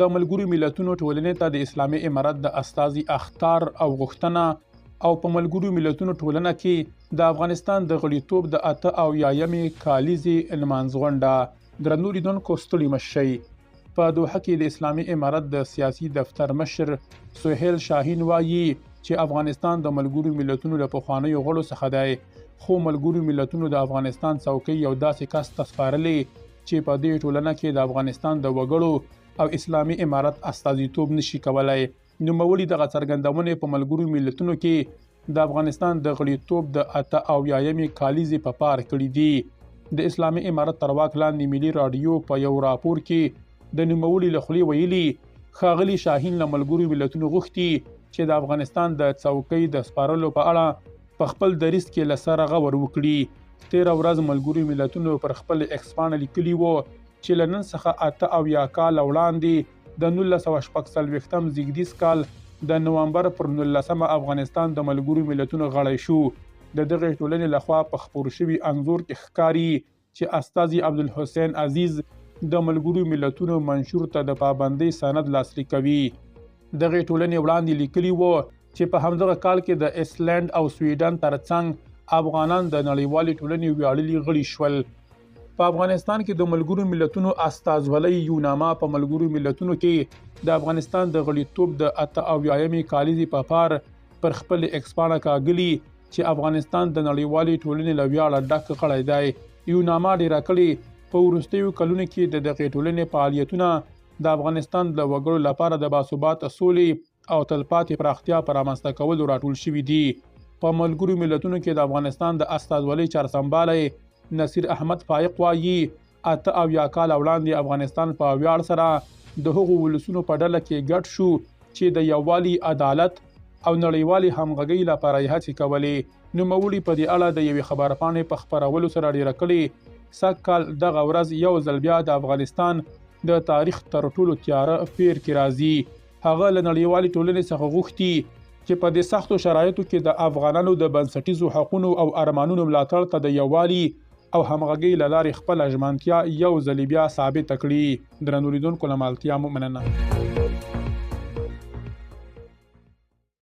د ملګرو ملتونو ټولنې ته د اسلامي امارت د استازي اخطار او غوښتنه او په ملګرو ملتونو ټولنه کې د افغانستان د غړیتوب د 78مې کالیزې لمانځغونډه. درنو لیدونکو، ستړي مه شئ. په دوحه کې د اسلامي امارت د سیاسي دفتر مشر سهیل شاهین وایي چې افغانستان د ملګرو ملتونو له پخوانیو غړو څخه دی، خو ملګرو ملتونو د افغانستان څوکۍ یو داسې کس ته سپارلې چې په دې ټولنه کې د افغانستان د وګړو او اسلامي امارت استازیتوب نشي کولای. نوموړي دغه څرګندونې په ملګرو ملتونو کې د افغانستان د غړیتوب د 78مې کالیزې په پار کړې دي. د اسلامي امارت تر واک لاندې ملي راډیو په یو راپور کې د نوموړي له خولې ویلي، ښاغلي شاهین له ملګرو ملتونو غوښتي چې د افغانستان د څوکۍ د سپارلو په اړه په خپل دریځ کې له سره غور وکړي. تېره ورځ ملګرو ملتونو پر خپل ایکس پاڼه لیکلي وو چې له نن څخه 78 کاله وړاندې د 1946 زیږدیز کال د نوامبر پر 19مه افغانستان د ملګرو ملتونو غړی شو. د دغې ټولنې لخوا په خپور شوي انځور کې ښکاري چې استازي عبدالحسین عزیز د ملګرو ملتونو منشور ته د پابندۍ سند لاسلیکوي. دغې ټولنې وړاندې لیکلي وو چې په همدغه کال کې د ایسلند او سویډن ترڅنګ افغانان د نړیوالې ټولنې ویاړلي غړي شول. په افغانستان کې د ملګرو ملتونو استازولۍ یوناما په ملګرو ملتونو کې د افغانستان د غړیتوب د 78مې کالیزې په پار پر خپل ایکس پاڼه کاږلي چې افغانستان د نړیوالې ټولنې له ویاړه ډک غړی دی. یوناما ډېره کړې په وروستیو کلونو کې د دغې ټولنې فعالیتونه د افغانستان د وګړو لپاره د باثباته سولې او تلپاتې پراختیا په رامنځته کولو راټول شوي دي. په ملګرو ملتونو کې د افغانستان د استازولۍ چارسمبالی نصیر احمد فایق وایي، 78 کاله وړاندې افغانستان په ویاړ سره د هغو ولسونو په ډله کې ګډ شو چې د یووالي، عدالت او نړیوالې همغږۍ لپاره یې هڅې کولې. نوموړي په دې اړه د یوې خبرپاڼې په خپرولو سره ډېره کړې، سږ کال دغه ورځ یو ځل بیا د افغانستان د تاریخ تر ټولو تیاره پېر کې راځي. هغه له نړیوالې ټولنې څخه غوښتي چې په دې سختو شرایطو کې د افغانانو د بنسټیزو حقونو او ارمانونو ملاتړ ته د یووالي او همغږۍ له لارې خپله ژمنتیا یو ځلې بیا ثابته کړي. درنو لیدونکو، له مالتیا مو مننه.